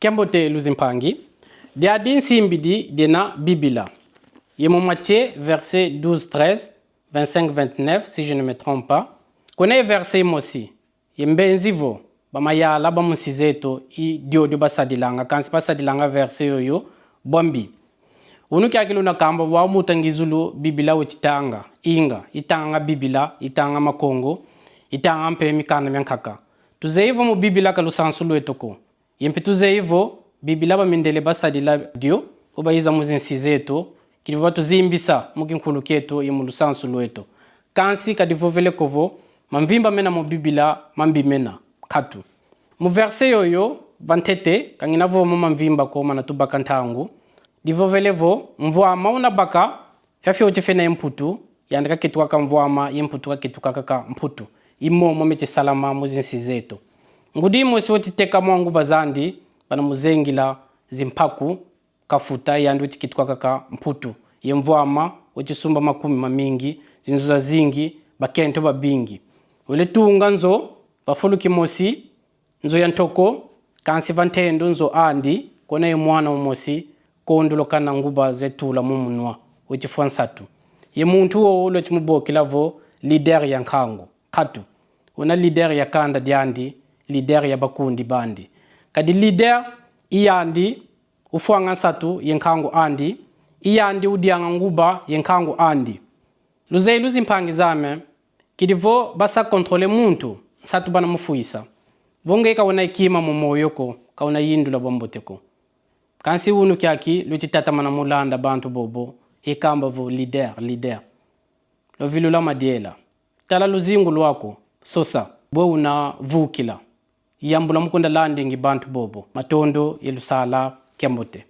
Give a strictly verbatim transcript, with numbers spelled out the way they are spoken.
Kiambote luzimpangi. Diadi nsimbidi diena Bibila. Ye mu Matthieu, verset douze, treize, vingt-cinq, vingt-neuf, si je ne me trompe pas. Kwena ye verset mosi. Ye mbenzi vo, ba mayala ba mu nsi zeto i diodio basadilanga, kansi basadilanga verset yoyo bwa mbi. Unu kiaki luna kamba vo mu ta ngizulu Bibila weti tanga, inga, itanga Bibila, itanga Makongo, itanga mpe mikanda mia nkaka. Tuzeyi vo mu Bibila ka lusansu lweto ko. Ye mpe tuzeyi vo Bibila bamindele basadila dio, vo bayiza mu zinsi zeto, kidi vo batuzimbisa mu kinkulu kieto ye mu lusansu lweto. Kansi ka divovele ko vo mamvimba mena mu Bibila mambi mena. Nkatu. Mu verset yoyo, va ntete, ka ngina vo mo mamvimba ko mana tubaka ntangu. Divovele vo, mvwama una baka, fiafio ti fena ye Mputu, yandi kaketuka kaka mvwama, ye Mputu kaketuka kaka Mputu. I momo meti salama mu zinsi zeto. Ngudi mosi weti teka mwa nguba zandi, bana muzengila zimpaku, kafuta, yandi weti ketuka kaka Mputu. Ye mvwama weti sumba makumi mamingi, zinzo zazingi, bakento babingi. Wele tunga nzo, va fulu kimosi, nzo ya ntoko, kansi va ntendo nzo andi, kwena ye mwana umosi, kondolo kana nguba ze tula mu munwa, weti fwa nsatu. Ye muntu wowo lweti mubokila vo leader ya nkangu. Nkatu. Una leader ya kanda diandi, leader ya bakundi bandi. Kadi leader i yandi ufwanga nsatu ye nkangu andi, i yandi udianga nguba ye nkangu andi. Luzeyi luzimpangi zame, kidi vo basa contrôler muntu, nsatu bana mufwisa. Vo nge ka una ye kima mu moyo ko, ka una yindula bwa mbote ko. Kansi unu kiaki lweti tatamana mu landa bantu bobo, ye kamba vo leader, leader. Lwavilula madiela. Tala luzingu lwaku, sosa. Bwe una vukila. Yambula mu kunda landingi bantu bobo. Matondo ye lusala kiambote.